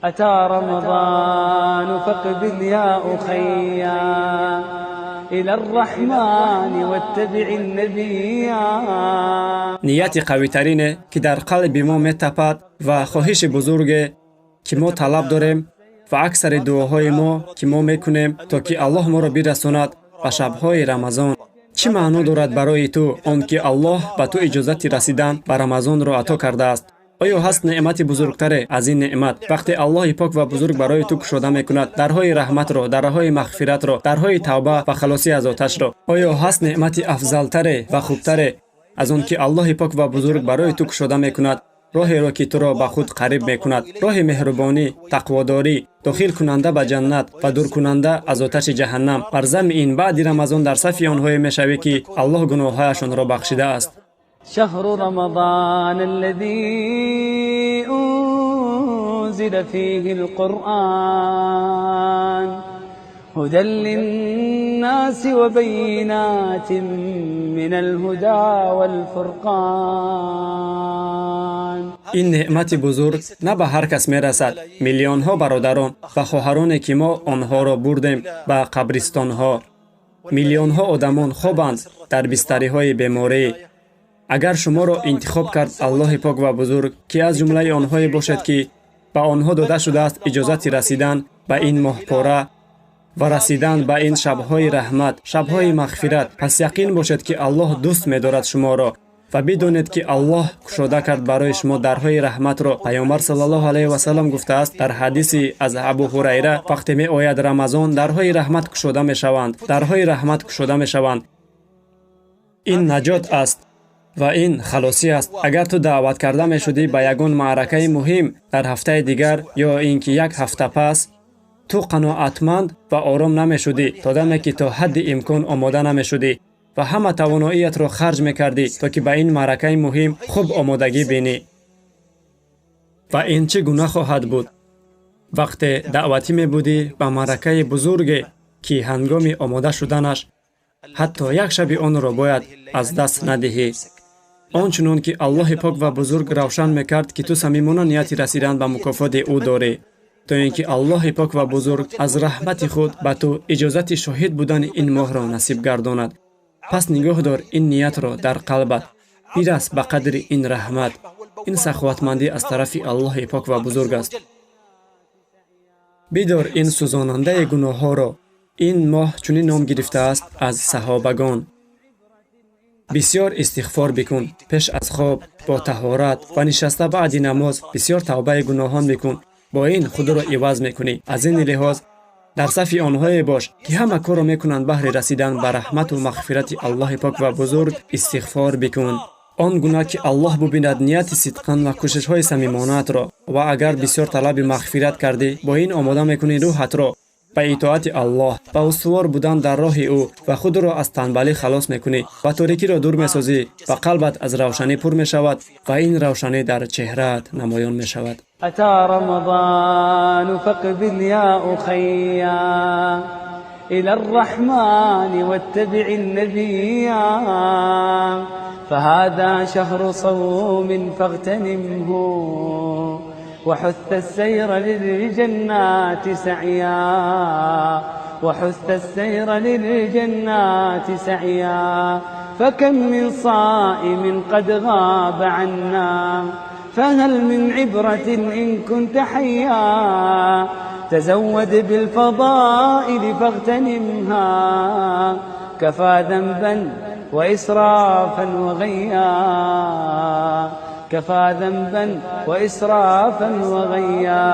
أتى رمضان فاقبل يا أخيا إلى الرحمن واتبع النبيا. Нияти қавитарине, ки дар қалби мо метапад, ва хоҳиши бузурге, ки мо талаб дорем, ва аксари дуоҳои мо, ки мо мекунем, то ки Аллоҳ моро бирасонад ба шабҳои Рамазон. Чӣ маъно дорад барои ту он, ки Аллоҳ ба ту иҷозати расидан ба Рамазонро ато кардааст? Оё ҳаст неъмати бузургтаре аз ин неъмат, вақте Аллоҳи пок ва бузург барои ту кушода мекунад дарҳои раҳматро, дарҳои мағфиратро, дарҳои тавба ва халосӣ аз оташро? Оё ҳаст неъмати афзалтаре ва хубтаре аз он, ки Аллоҳи пок ва бузург барои ту кушода мекунад роҳеро, ки туро ба худ қариб мекунад, роҳи меҳрубонӣ, тақводорӣ, дохил кунанда ба ҷаннат ва дуркунанда аз оташи ҷаҳаннам? Бар замми ин, баъди Рамазон дар сафи онҳое мешавӣ, ки Аллоҳ гуноҳҳояшонро бахшидааст. شهر رمضان الذي أنزل فيه القرآن هدى للناس وبينات من الهدى والفرقان. Ин неъмати бузург на ба ҳар кас мерасад. Миллионҳо бародарон ва хоҳароне, ки мо онҳоро бурдем ба қабристонҳо, миллионҳо одамон хобанд дар бистариҳои беморӣ. Агар шуморо интихоб кард Аллоҳи пок ва бузург, ки аз ҷумлаи онҳое бошед, ки ба онҳо дода шудааст иҷозати расидан ба ин моҳпора ва расидан ба ин шабҳои раҳмат, шабҳои мағфират, пас яқин бошед, ки Аллоҳ дӯст медорад шуморо ва бидонед, ки Аллоҳ кушода кард барои шумо дарҳои раҳматро. Паёмбар саллаллоҳу алайҳи васаллам гуфтааст дар ҳадиси аз Абу Ҳурайра: «Вақте меояд Рамазон, дарҳои раҳмат кушода мешаванд, дарҳои раҳмат кушода мешаванд». Ин наҷот аст ва ин халосӣ аст. Агар ту даъват карда мешудӣ ба ягон маъракаи муҳим дар ҳафтаи дигар ё ин ки як ҳафта пас, ту қаноатманд ва ором намешудӣ, то даме ки то ҳадди имкон омода намешудӣ ва ҳама тавоноиятро харҷ мекардӣ, то ки ба ин маъракаи муҳим хуб омодагӣ бинӣ. Ва ин чӣ гуна хоҳад буд, вақте даъватӣ мебудӣ ба маъракаи бузурге, ки ҳангоми омода шуданаш ҳатто як шаби онро бояд аз даст надиҳӣ? Он чунон ки Аллоҳи пок ва бузург равшан мекард, ки ту самимона нияти расидан ба мукофоти ӯ дорӣ, то ин ки Аллоҳи пок ва бузург аз раҳмати худ ба ту иҷозати шоҳид будани ин моҳро насиб гардонад. Пас нигоҳ дор ин ниятро дар қалбат, бирас ба қадри ин раҳмат. Ин саховатмандӣ аз тарафи Аллоҳи пок ва бузург аст. Бидор ин сӯзонандаи гуноҳҳоро. Ин моҳ чунин ном гирифтааст аз саҳобагон. Бисёр истиғфор бикун пеш аз хоб, бо таҳорат ва нишаста баъди намоз бисёр тавбаи гуноҳон бикун. Бо ин худро иваз мекунӣ. Аз ин лиҳоз дар сафи онҳое бош, ки ҳама корро мекунанд баҳри расидан ба раҳмату мағфирати Аллоҳи пок ва бузург. Истиғфор бикун он гуна, ки Аллоҳ бубинад нияти сидқан ва кӯшишҳои самимонаатро. Ва агар бисёр талаби мағфират кардӣ, бо ин омода мекунӣ рӯҳатро ба итоати Аллоҳ ва устувор будан дар роҳи ӯ ва худро аз танбалӣ халос мекунӣ ва торикиро дур месозӣ ва қалбат аз равшанӣ пур мешавад ва ин равшанӣ дар чеҳраат намоён мешавад. أتى رمضان فاقبل يا أخيا إلى الرحمن واتبع النبيا، فهذا شهر صوم فاغتنمه وحث السير للجنات سعيا، وحث السير للجنات سعيا. فكم من صائم قد غاب عنا، فهل من عبرة إن كنت حيا؟ تزود بالفضائل فاغتنمها، كفى ذنبا وإسرافا وغيا، كفى ذنبا وإسرافا وغيا.